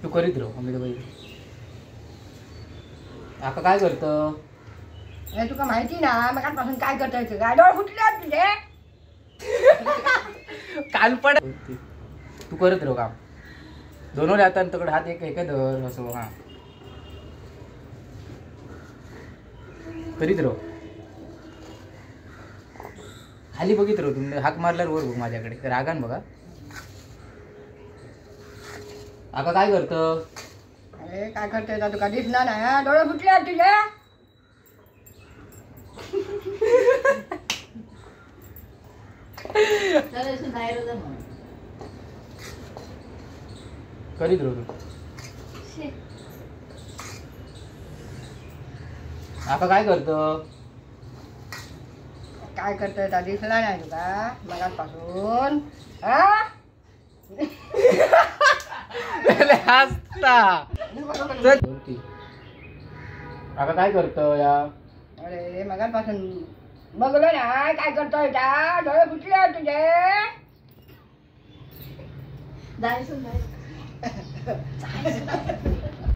तू करीत राव, आम्ही तर बघितलं. आका काय करतं? तुका माहिती ना मगापासून काय करतोय? काय डोळे फुटले तुझे? कानपड. तू करत राव काम. दोनों हातान तकड हात एक एक धर असो. हा करीत राव. खाली बघित राव. तुम्ही हाक मारल्यावर वर बघ माझ्याकडे रागान बघा. आका काय करतं? अरे काय करतोय तुका दिसणार नाही? डोळे फुटले तुझे? करीत राव तू. आका काय करतं? काय करतोय दिसला नाही तुका मगापासून? हसता. आका काय करतं या? अरे मगापासून बघलो ना काय करतोय? डोळे फुटले तुझे?